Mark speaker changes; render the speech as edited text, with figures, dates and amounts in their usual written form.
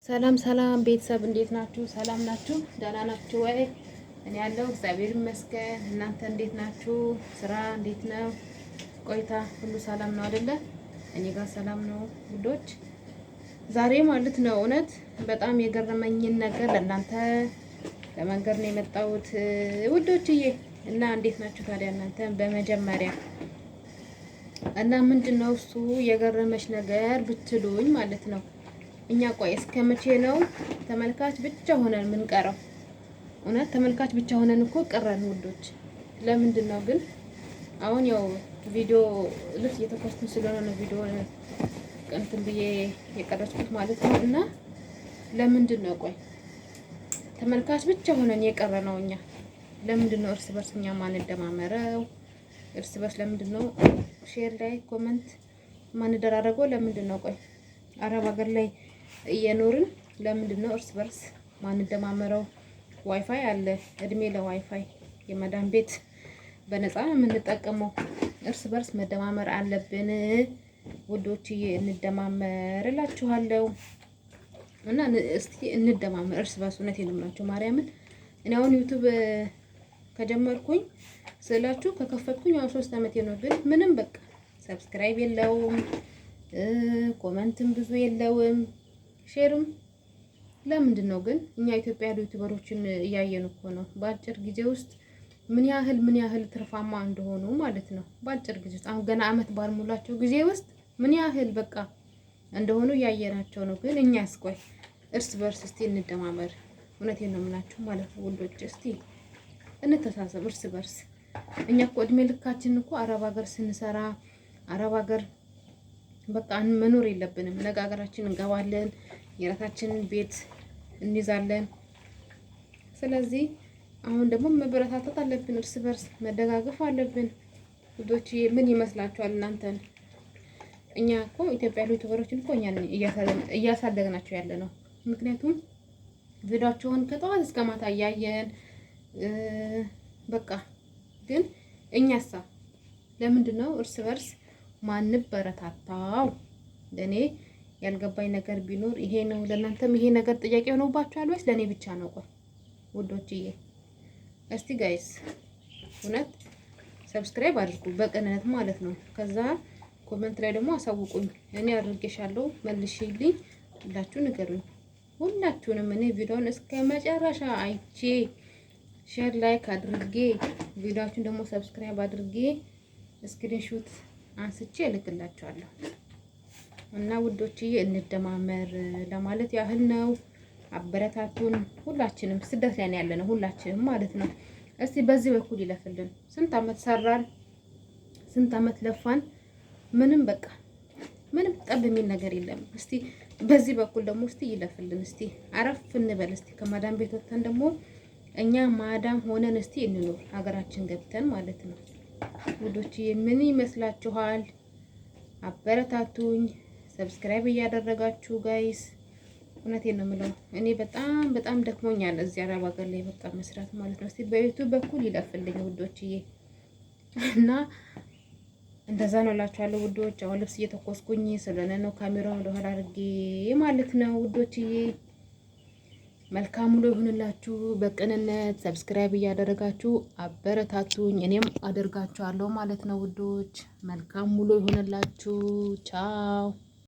Speaker 1: ሰላም ሰላም ቤተሰብ እንዴት ናችሁ? ሰላም ናችሁ? ደህና ናችሁ ወይ? እኔ ያለው እግዚአብሔር ይመስገን። እናንተ እንዴት ናችሁ? ስራ እንዴት ነው? ቆይታ ሁሉ ሰላም ነው አይደለ? እኔ ጋር ሰላም ነው ውዶች። ዛሬ ማለት ነው እውነት በጣም የገረመኝን ነገር ለእናንተ ለመንገር ነው የመጣሁት ውዶችዬ። እና እንዴት ናችሁ ታዲያ እናንተ? በመጀመሪያ እና ምንድን ነው እሱ የገረመሽ ነገር ብትሉኝ ማለት ነው እኛ ቆይ እስከ መቼ ነው ተመልካች ብቻ ሆነን የምንቀረው? እውነት ተመልካች ብቻ ሆነን እኮ ቀረን ውዶች። ለምንድን ነው ግን አሁን ያው ቪዲዮ ልብስ እየተኮስኩኝ ስለሆነ ነው ቪዲዮ እንትን ብዬ የቀረጽኩት ማለት ነው። እና ለምንድን ነው ቆይ ተመልካች ብቻ ሆነን የቀረ ነው እኛ? ለምንድን ነው እርስ በርስ እኛ ማንደማመረው? እርስ በርስ ለምንድን ነው share like comment ማንደራረገው? ለምንድን ነው ቆይ አረብ ሀገር ላይ እየኖርን ለምንድን ነው እርስ በርስ ማንደማመረው? ዋይፋይ አለ፣ እድሜ ለዋይፋይ የመዳም ቤት በነፃ ነው የምንጠቀመው። እርስ በርስ መደማመር አለብን ውዶችዬ፣ እንደማመር እላችኋለሁ። እና እስቲ እንደማመር እርስ በርስ። እውነቴን ነው የምላችሁ ማርያምን። እኔ አሁን YouTube ከጀመርኩኝ ስላችሁ ከከፈትኩኝ አሁን 3 አመቴ ነው። ግን ምንም በቃ subscribe የለውም፣ comment ም ብዙ የለውም፣ share ም። ለምንድን ነው ግን? እኛ ኢትዮጵያ ያሉ YouTuber ኦችን እያየን እኮ ነው በአጭር ጊዜ ውስጥ ምን ያህል ምን ያህል ትርፋማ እንደሆኑ ማለት ነው። በአጭር ጊዜ ውስጥ አሁን ገና አመት ባልሞላቸው ጊዜ ውስጥ ምን ያህል በቃ እንደሆኑ እያየናቸው ነው። ግን እኛስ ቆይ እርስ በርስ እስቲ እንደማመር። እውነቴን ነው የምላችሁ ማለት ነው ውዶች፣ እስቲ እንተሳሰብ እርስ በርስ። እኛ እኮ እድሜ ልካችን እኮ አረብ ሀገር ስንሰራ አረብ ሀገር በቃ መኖር የለብንም። ነገ ሀገራችን እንገባለን፣ የራሳችንን ቤት እንይዛለን። ስለዚህ አሁን ደግሞ መበረታታት አለብን፣ እርስ በርስ መደጋገፍ አለብን። ውዶች ምን ይመስላችኋል እናንተን? እኛ እኮ ኢትዮጵያ ያሉ YouTuber ኦችን እኮ እኛ እያሳደግናቸው ያለ ነው። ምክንያቱም ቪዲዮቸውን ከጠዋት እስከ ማታ እያየን በቃ። ግን እኛሳ ለምንድን ነው እርስ በርስ ማንበረታታው? ለእኔ ያልገባኝ ነገር ቢኖር ይሄ ነው። ለእናንተም ይሄ ነገር ጥያቄ ሆኖባችኋል ወይስ ለእኔ ብቻ ነው? ቆይ ውዶችዬ፣ እስቲ guys እውነት subscribe አድርጉ በቅንነት ማለት ነው። ከዛ comment ላይ ደግሞ አሳውቁኝ። እኔ አድርጌሻለሁ መልሽልኝ ሁላችሁ ንገሩኝ። ሁላችሁንም እኔ ቪዲዮን እስከ መጨረሻ አይቼ share like አድርጌ ቪዲዮአችሁን ደግሞ subscribe አድርጌ screenshot አንስቼ እልክላችኋለሁ። እና ውዶችዬ እንደማመር ለማለት ያህል ነው። አበረታቱን። ሁላችንም ስደት ላይ ያለ ነው ሁላችንም ማለት ነው። እስቲ በዚህ በኩል ይለፍልን። ስንት አመት ሰራን፣ ስንት አመት ለፋን፣ ምንም በቃ ምንም ጠብ የሚል ነገር የለም። እስቲ በዚህ በኩል ደግሞ እስቲ ይለፍልን። እስቲ አረፍ እንበል። እስቲ ከማዳም ቤት ወጥተን ደግሞ እኛ ማዳም ሆነን እስቲ እንኖር ሀገራችን ገብተን ማለት ነው። ውዶችዬ ምን ይመስላችኋል? አበረታቱኝ። Subscribe እያደረጋችሁ guys። እውነቴን ነው የምለው፣ እኔ በጣም በጣም ደክሞኛል እዚህ አረብ ሀገር ላይ በቃ መስራት ማለት ነው። እስቲ በ YouTube በኩል ይለፍልኝ ውዶችዬ እና እንደዛ ነው እላችኋለሁ ውዶች። አሁን ልብስ እየተኮስኩኝ ስለሆነ ነው ካሜራውን ወደኋላ አድርጌ ማለት ነው ውዶችዬ። መልካም ውሎ ይሁንላችሁ። በቅንነት subscribe እያደረጋችሁ አበረታቱኝ፣ እኔም አደርጋችኋለሁ ማለት ነው ውዶች። መልካም ውሎ ይሁንላችሁ። ቻው።